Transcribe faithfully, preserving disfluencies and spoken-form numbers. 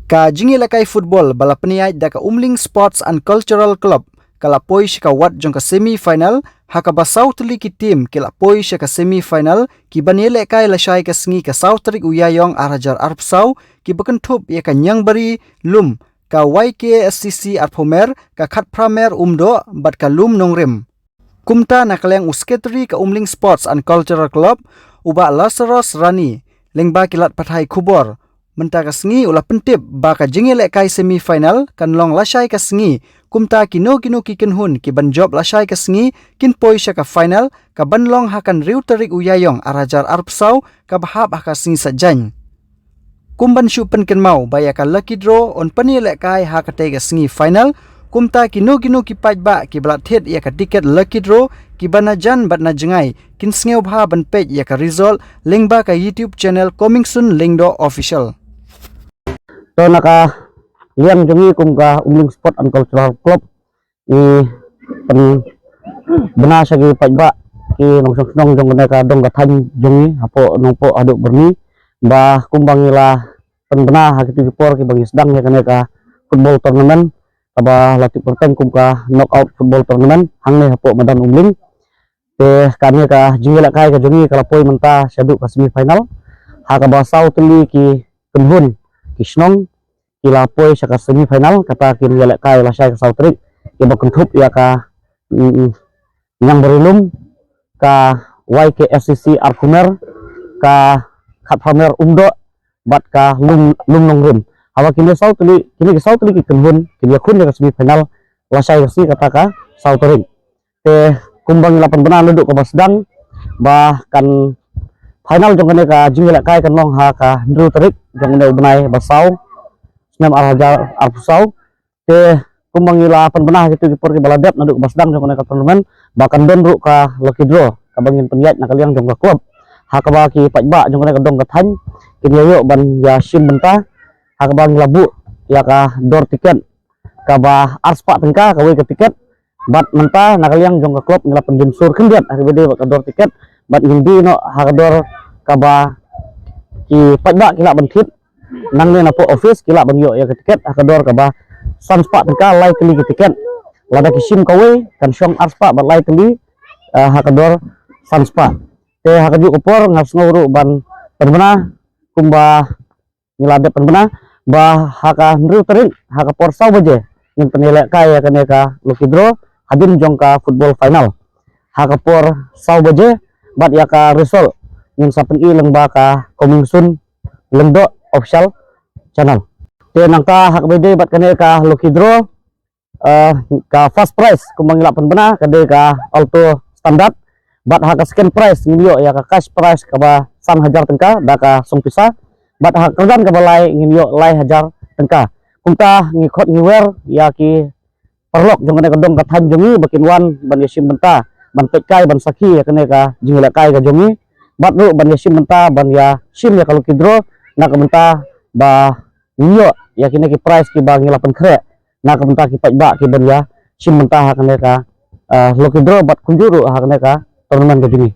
Ka jingïalehkai football ba la pynïaid da ka Umling Sports and Cultural Club ka la poi sha ka wat jong ka semi final, ha kaba saw tylli ki team ki la poi sha ka semi final, ki ban ïalehkai lashai ka sngi ka saw tarik u Ïaïong ar hajar arphew saw, ki ba kynthup ïa ka Ñiangbari Lum, ka Y K S C C Arphew Mer, ka Khatphra Mer Umdoh, bad ka Lum Nongrim. Kumta na ka liang u Secretary ka Umling Sports and Cultural Club, u Bah Lazarus Rani, lyngba ki lad pathai khubor mynta ka sngi u la pyntip ba ka jingïalehkai semi final kan long lashai ka sngi, kumta kino kino ki kynhun ki ban jop lashai ka sngi kin poi sha ka final ka ban long ha ka hynriew tarik u Ïaïong ar hajar arphew saw, kaba hap ha ka sngi Saitjaiñ. Kum ban shu pynkynmaw ba ïa ka lucky draw yn pynïalehkai ha katei ka sngi final, kumta kino kino ki paidbah ki ba la thied ïa ka tiket lucky draw, ki ba na jan bad na jngai kin sngewbha ban peit ïa ka result lyngba ka YouTube channel Coming Soon Lyngdoh Official. To na ka liang jong ngi kum ka Umling Sport and Cultural Club, ngi pynbna sha ki paidbah, ki nongshong shnong jong kane ka dong ka thaiñ jong ngi hapoh Nongpoh haduh Byrni, ba kumba ngi la pynbna ha kito ki por kiba ngi sdang ïa kane ka football tournament kaba la tip kyrteng kum ka knockout football tournament hangne hapoh madan Umling. Te kane ka jingïalehkai ka jong ngi ka la poi mynta shaduh ka semi final, ha kaba saw tylli ki kynhun ki shnong ki la poi sha ka semi final, kata kin ïalehkai lashai ka saw tarik, kiba kynthup ïa ka, mm, Ñiangbari Lum, ka Y K S C C Arphew Mer, ka Khatphra Mer Umdoh, bad ka Lum, Lum Nongrim. Haba kine saw tylli, kine ki saw tylli ki kynhun kin ïakhun ïa ka semi final lashai ka sngi kata ka saw tarik. Te kumba ngi la pynbna naduh kaba sdang ba kan final jong kane ka jingïalehkai kan long ha ka hynriew tarik jong une u bnai ba saw, snem ar hajar arphew saw. Te kumba ngi la pynbna ha kito ki por kiba la dep naduh kaba sdang jong kane ka tournament, ba kan don ruh ka lucky draw kaba ngin pynïaid na ka liang jong ka club, ha kaba ki paidbah jong kane ka dong ka thaiñ kin ïa ïoh ban ïa shim bynta, ha kaba ngi la buh ïa ka dor tiket kaba ar spah tyngka kawei ka tiket. Bad mynta na ka liang jong ka club ngi la pynjynsur khyndiat ha kaba ïadei bad ka dor tiket, bad ngin die noh ha ka dor kaba ki paidbah ki lah ban thied nangne napoh office, ki lah ban ïoh ïa ka tiket ha ka dor kaba san spah tyngka lai tylli ki tiket. Lada ki shim kawei kan shong ar spah bad lai tylli, eh, ha ka dor san spah. Te ha kajuh ka por nga sngew ruh ban pynbna kumba ngi la dep pynbna ba ha ka hynriew tarik ha ka por saw baje ngin pynïalehkai ïa kane ka lucky draw hadien jong ka football final ha ka por saw baje, bad ïa ka result ngin sa pyni lyngba ka Coming Soon Lyngdoh Official Channel. Te nangta ha kaba ïadei bad kane ka lucky draw, eh, ka first prize kumba ngi la pynbna ka dei ka Alto Standard, bad ha ka second prize ngin ïoh ïa ka cash prize kaba san hajar tyngka da ka song pisa, bad ha ka kyrdan kaba lai ngin ïoh lai hajar tyngka. Kumta ngi khot ngi wer ïa ki paralok jong kane ka dong ka thaiñ jong ngi ba kin wan ban ïa shim bynta, ban peitkai, ban sakhi ïa kane ka jingïalehkai ka jong ngi, bad ruh ban ïa shim bynta ban ïa shim ïa ka lucky draw na ka bynta ba ngin ïoh ïa kine ki prize kiba ngi la pynkhreh na ka bynta ki paidbah ki ban ïa shim bynta ha kane ka, eh, lucky draw bad kumjuh ruh ha kane ka tournament ka jong ngi.